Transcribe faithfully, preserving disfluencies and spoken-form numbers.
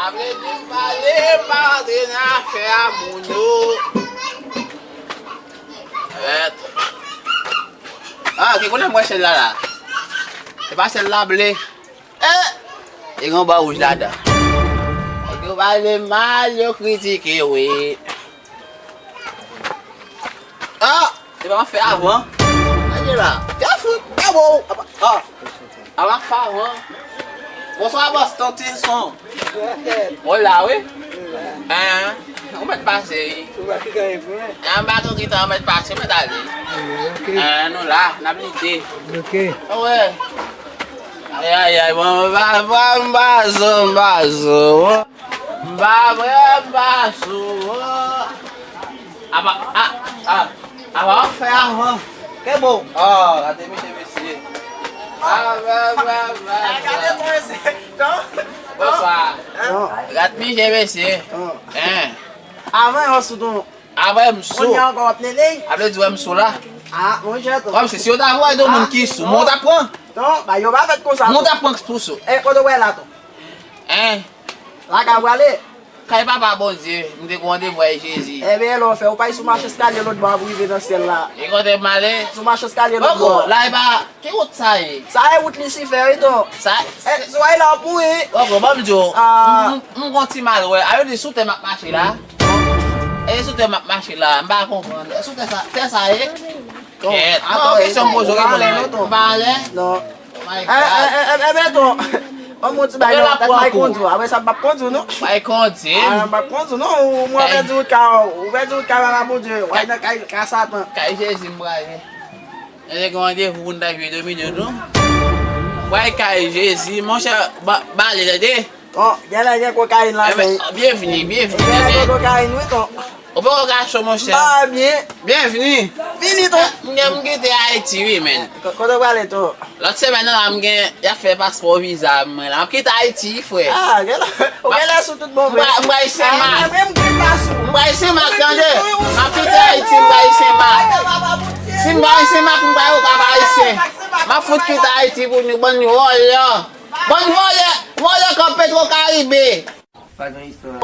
Sa vle di m pale, m pa rantre nan afè a moun yo. Èt. Ah, ki koulè m wè chèz la la? Se pa chèz la ble. Eh! E gen yon ba wouj ladan. Nèg yo pale mal, yo kritike, wi. Ah! Se pa fè avan. Gade la. Te fout. Te bon. Ah! Ava favan. Bonswa bòs, tanti son. Mwen la wi. Hein, ou mèt pase wi. Ou pa ki ganye pou mwen. An ba tou ki tan mèt pase, mèt ale. Ok. Hein, nou la, n ap lite. Ok. Wè. Ay ay ay, bon, m pa, m pa, m pa zo, m pa zo. M pa vre, m pa zo. Apa, ah, ah, apa w ap fè avan? Ke bon? Oh, gade misye, mesye. Ah, vre, vre, vre, vre. Gade bon, mesye. Non. Bonswa. Non. Gade misye, mesye. Non. Hein. Avan, yo sou ton. Avan, m sou. Kounye a ankò, w ap nene? A vle di, wè, m sou la. Ah, monchè, ton. Kòmsi, si yo ta voye de moun ki sou, mwen w ta pran. Ton, ba, yo pa fèt konsa, ton. Mwen w ta pran pou sou. E, kote w wè la, ton? Hein? La ka prale. Kay Papa Bondye, m te gen randevou ak Jezi. Ebyen, lè w fè, ou pa sou mach eskalye lòt bò a pou rive nan syèl la. E kote m ale? Sou mach eskalye lòt bò a. Poko, la e pa, ki wout sa ye? Sa e wout Lisifè, wi, ton. Sa, eh, sou ay la w ap mouri. Poko, ban m di w, ah, m, m, m gon ti mal wè. A yo di sou tè m ap mache la. E sou tè m ap mache la, m pa konprann. E sou tè sa, tè sa ye? Kèt. Non, kesyon m poze w reponn mwen. M pa anlè? Non. Oh my God. Eh, eh, eh, eh, eh, Beton. Ban m yon ti bagay non, tèt may kondi w. Apre sa, m p ap kondi w, non. May kondi m. Ah, m p ap kondi w, non. Ou, mwen, ou pèdi wout kay, ou pèdi wout kay, papa Bondye. W al nan kay, kay Satan. Kay Jezi m prale. Mwen te gen randevou pou n ta jwe domino, non. Mwen kay Jezi, monchè, ba, bale, tande. Bon, genlè gen kokayin ladan. Byenvini, byenvini. Genlè gen kokayin, wi, ton. Ou poko ka cho, monchè. M pa byen. Byenvini. Vini, ton. M gen, m kite Ayiti, wi, men. Ko-, kote w prale, ton? Lòt semèn nan la, m gen, y ap fè paspò, viza mwen la. M ap kite Ayiti, frè. Ah, genlè, ou genlè sou tout bon vre. M pral, m pral Senmak. Ah, mwen menm, m pral sou. M pral Senmak, tande. M ap kite Ayiti, m pral Senmak. Si m pral Senmak, m pral Okap Ayisyen. M ap fout kite Ayiti pou nou, bann vòlè. Bann vòlè, vòlè kòb Petro Caribe. Pa gen istwa.